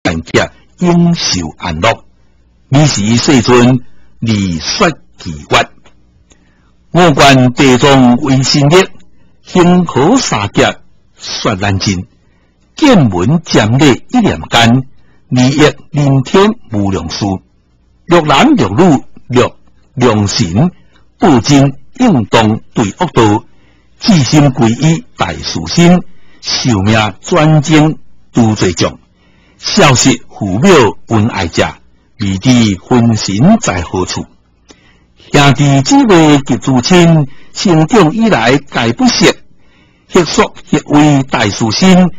萬劫永受安樂。爾時世尊而說其願，我願地藏為神力，恆河沙劫說難盡，見聞瞻禮一念間，利益人天無量事。六男六女六良神，報盡應當對惡道，至心歸依大慈心，壽命專精諸罪障，孝實父母恩愛者，未知分神在何處？兄弟姊妹及諸親，成長以來皆不惜，學說學為大慈心，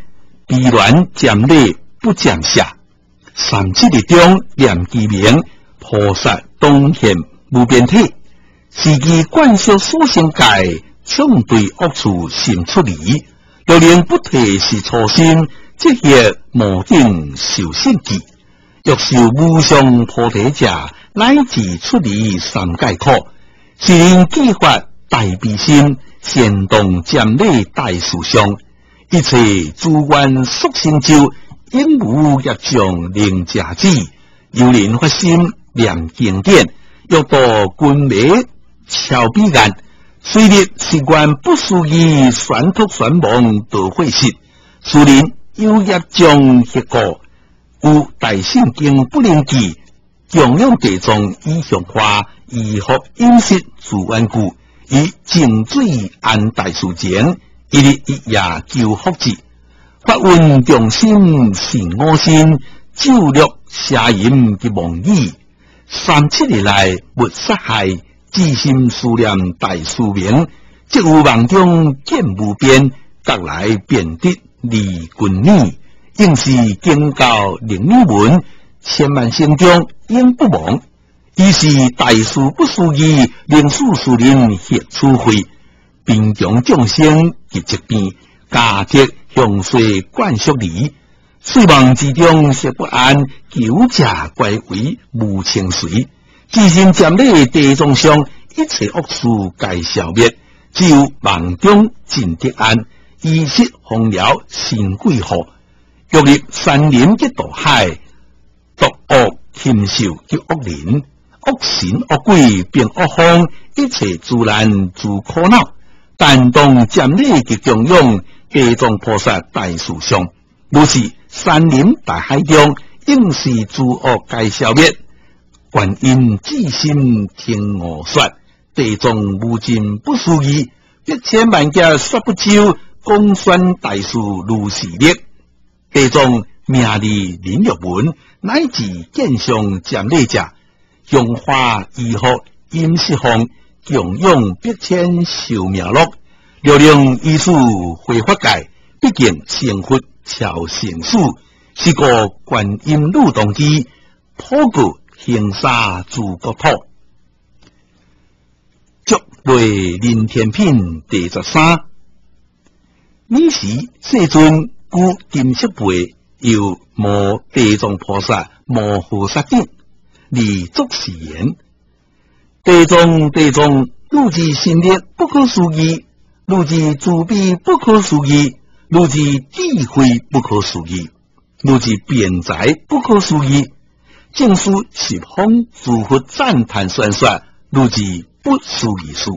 悲憐瞻禮不暫捨。三七日中念其名，菩薩當現無邊體，是其慣修所生界，暢對惡處心出離。若能不退是初心，即係無頂受勝記。欲受無上菩提者，乃至出離三界苦，是人既發大悲心，善動瞻禮大士像，一切諸願速成就，永無業障能遮止。猶能發心念經典，欲度昏迷超彼岸，雖立誓願不思議，宣託宣亡道會失，是人有業障業故，有大聖經不能記，供養地藏以香花，衣服飲食諸緣故，以淨水安大士前，一日一夜求福智，發運眾生善我身，咒略邪淫及妄語，三七日內勿殺害，至心思念大士名，即有夢中見無邊，覺來便得離近耳。應是經教靈耳聞，千萬生中永不忘。以是大事不思議，能使世人歇處慧，貧窮眾生及疾病，家宅詳細灌束離，睡夢之中色不安，求食乖違無清隨，至心瞻禮地藏像，一切惡事皆消滅，只有夢中盡得安，衣食豐饒神貴福。欲入山林及大海，毒惡禽獸及惡人，惡神惡鬼並惡風，一切諸難諸苦惱，但當瞻禮及供養地藏菩薩大士像。如是山林大海中，應是諸惡皆消滅。觀音至心聽我說，地藏無盡不思議，百千萬劫說不周，廣宣大士如是力。地藏名利忍辱聞，乃至見相瞻禮者，香花衣服飲食奉，供養百千壽命樂，若能以此回法界，畢竟成佛超生死。是故觀音女動機，普告興沙諸國土。足類人天品第13。爾時世尊居金色背，又摩地藏菩薩摩訶薩頂，而作是言：地藏地藏，汝之神力不可思議，汝之慈悲不可思議，汝之智慧不可思議，汝之辯才不可思議。正是十方諸佛讚歎宣說，汝之不思議事，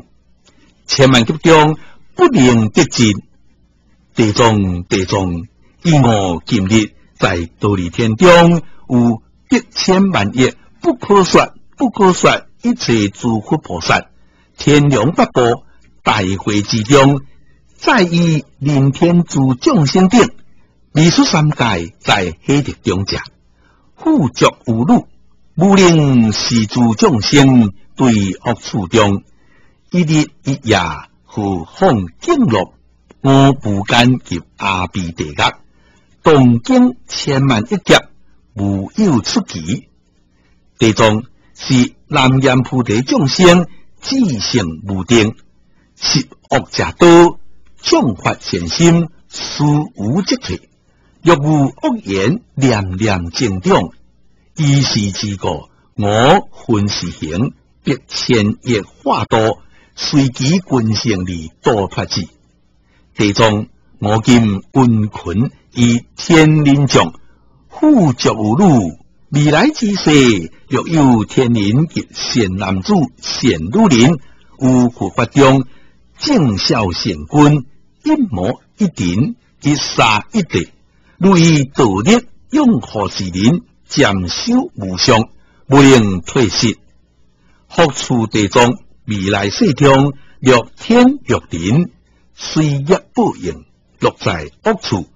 千萬劫中不能得盡。地藏地藏，以我今日在忉利天中，有百千萬億不可說不可說一切諸佛菩薩，天龍八部大會之中，載於人天諸眾生頂，未出三界，在彼地中者，富足有汝，無能使諸眾生對惡處中，一日一夜何況敬樂，五無間及阿鼻地獄，動經千萬億劫，無有出期。地藏是南閻浮提眾生自性無定，十惡者多，眾發善心，思無積退。若無惡言，念念增長，以是之故，我奮誓行，百千億化度，隨其根性而度脫之。地藏，我今殷勤以天人眾，富足有汝，未來之世，若有天人及善男子、善女人，於佛法中正孝善根，一摩一定，一沙一地，汝以道力養護是人，漸修無上，無能退失。復次地藏，未來世中，若天若人，隨業報應，落在惡趣，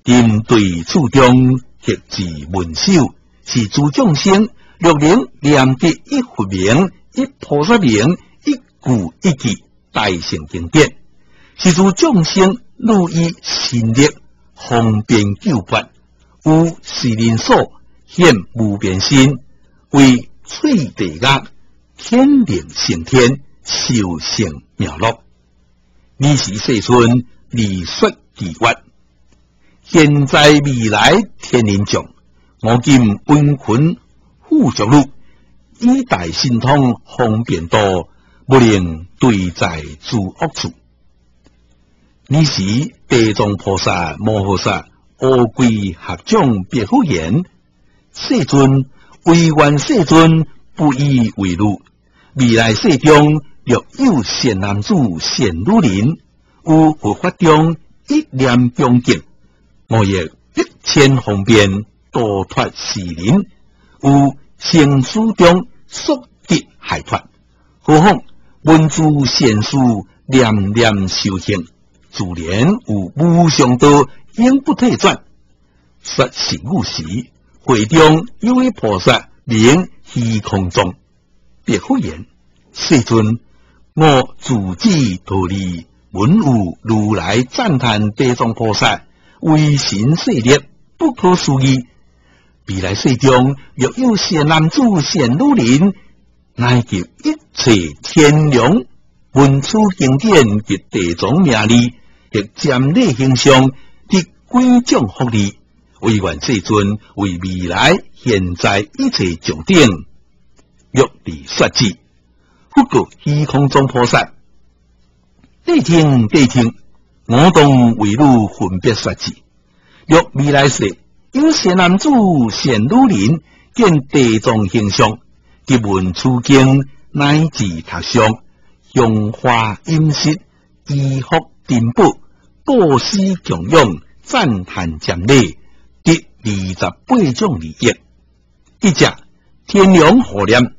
針對處中，挾持文首，是諸眾生，若能念得一佛名、一菩薩名、一句一句大乘經典，是諸眾生汝以神力方便救拔，於世人所現無邊身，為喙地獄，天靈成天，受勝妙樂。爾時世尊而說偈曰：現在未來天人眾，我今殷勤富足汝，以大神通方便度，不能墜在諸惡趣。爾時地藏菩薩摩訶薩阿跪合掌白佛言：世尊，唯願世尊不以為慮。未來世中，若有善男子、善女人，於佛法中一念恭敬，我亦一千方便度脫是人，於生死中速得解脫。何況聞諸善事，念念修行，自然有無上道，永不退轉。說是語時，會中有一菩薩名虛空藏，白佛言：世尊，我自知道理，聞有如來讚歎地藏菩薩威神勢力，不可思議。未來世中，若有善男子、善女人，乃及一切天龍聞此經典及地藏名字，或瞻禮形象，得鬼眾福利。唯願世尊為未來、現在一切眾等，欲利說之。佛告虛空藏菩薩：諦聽，諦聽，我當為汝分別說之。若未來世有善男子、善女人，見地藏形象，及聞此經，乃至讀誦，香花飲食，衣服珍寶，布施供養，讚歎瞻禮，得28種利益。一者天龍護念，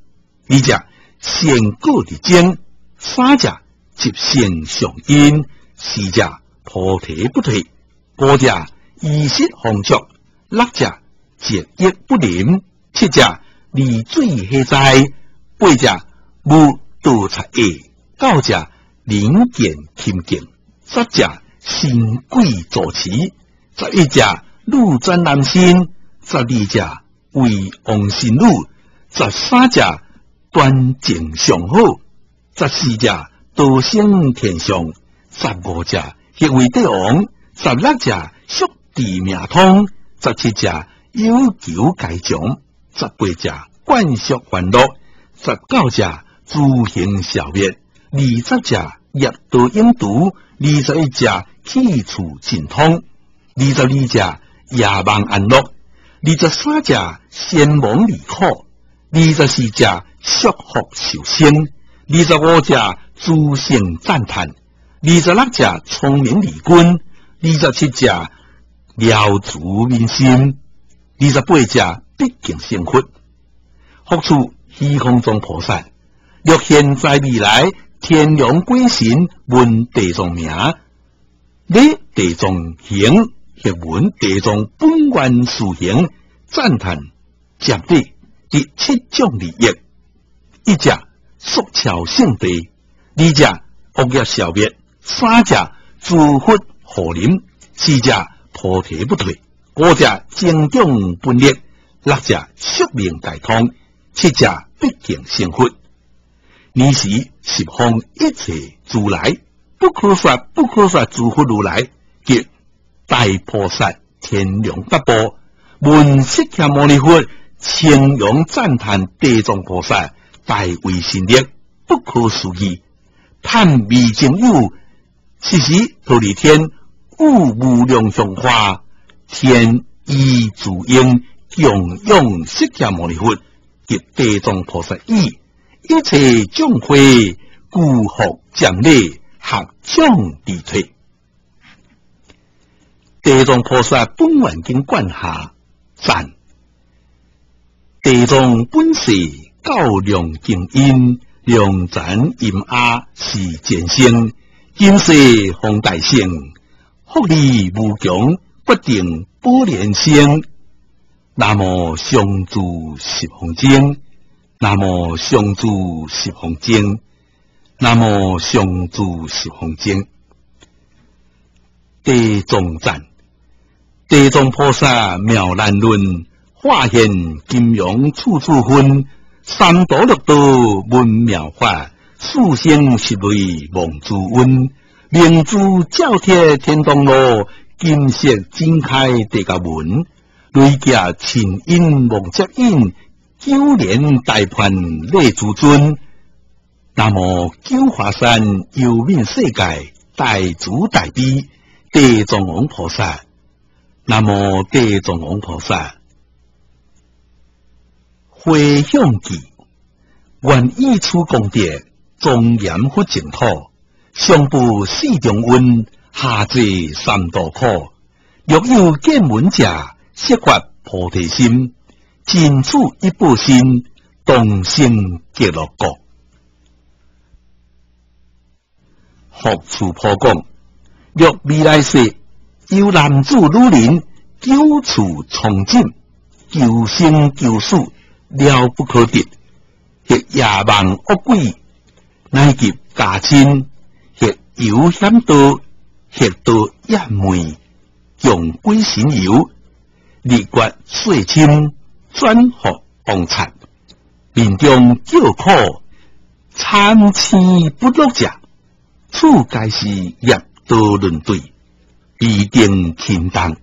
二者善果日增，三者集成上因，四者菩提不退，五者衣食豐足，六者疾疫不臨，七者離水火災，八者無盜賊厄，九者能見清淨，十者神鬼助持，11者女轉男身，12者為王神女，13者端正上好，14者道生天上，15者學位帝王，16者速智命通，17者有求皆成，18者慣熟歡樂，19者諸行消滅，20者業道永除，21者去處盡通，22者夜夢安樂，23者仙亡離苦，24者速福受生，25者諸聖讚歎，26者聰明利根，27者了除民心，28者畢竟成佛。復次虛空藏菩薩，若現在未來天龍鬼神聞地藏名，禮地藏行，或聞地藏本願事行，讚歎瞻禮，得七種利益：一者速超聖地，二者惡業消滅，三者諸佛護臨，四者菩提不退，五者增長本力，六者宿命大通，七者畢竟成佛。爾時十方一切如來，不可說不可說諸佛如來及大菩薩天龍八部，聞釋迦牟尼佛稱揚讚歎地藏菩薩大威神力，不可思議。嘆未曾有，是時忉利天舞無量香花，天依自應供養釋迦牟尼佛及地藏菩薩已，一切眾會具福瞻禮，合掌而退。地藏菩薩本願經卷下讚：地藏本誓較量經因，良辰陰阿是前生，今世弘大乘，福力無窮，決定寶蓮生。南無上智十方尊，南無上智十方尊，南無上智十方尊。地藏讚，地藏菩薩妙難論，化現金陽處處分，三途六道聞妙法，四生十類望諸恩，明珠照鐵天道路，金色展開地獄門。雷劫尋音望接引，九蓮大判禮諸尊。南無九華山幽冥世界大慈大悲地藏王菩薩。南無地藏王菩薩。回向偈，願以此功德，莊嚴佛淨土，上報四重恩，下濟三途苦。若有見聞者，悉發菩提心，盡此一報身，同生極樂國。福處普講：若未來世有男子女人，久處蒼井，求生求死，了不可得，或夜夢惡鬼，乃及家親，或遊險道，或到厭昧，強鬼神遊。日月歲深，轉復亡剎，面中叫苦，慘凄不樂者，此皆是業道輪對，必定輕重，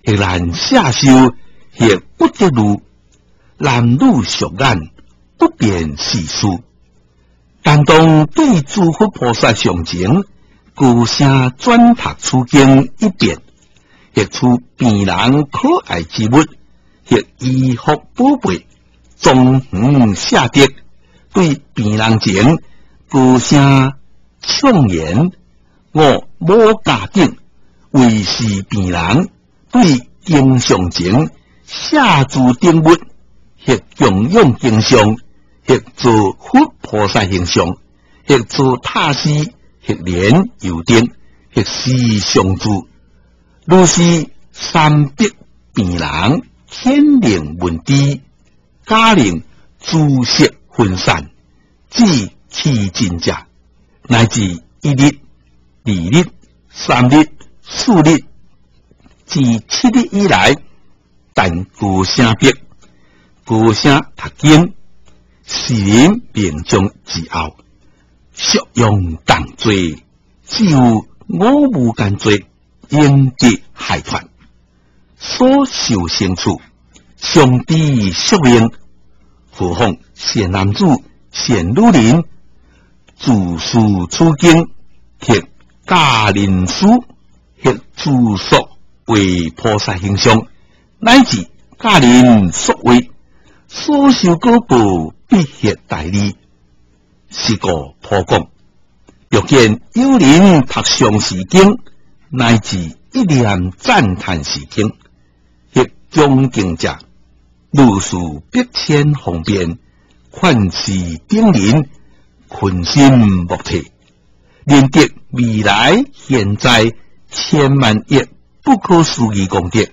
或難捨受，或不得遇，男女屬眼，不辨是事。但當對諸佛菩薩上前，高聲轉讀此經一遍。或取病人可愛之物，或衣服寶貝，莊園舍得，對病人前高聲暢言：我母家等為是病人，對經上前舍諸等物，或供養經像，或做佛菩薩形象，或做塔寺，或蓮油燈，或施上住。如是三百病人，顯靈聞知，假令諸色分散，至氣盡者，乃至一日、二日、三日、四日，至七日以來，但高聲哭，高聲讀經，是人命終之後，宿用重罪，只有五無間罪。應得解脫，所受生處，上知宿命，何況善男子、善女人，自思此經，或教人師，或自塑為菩薩形象，乃至教人說話，所受果報，必獲大利。是故普講，若見有人讀上士經，乃至一念讚歎是經，或恭敬者，如是百千方便，勸示頂人，勤心莫退，令得未來現在千萬億不可思議功德。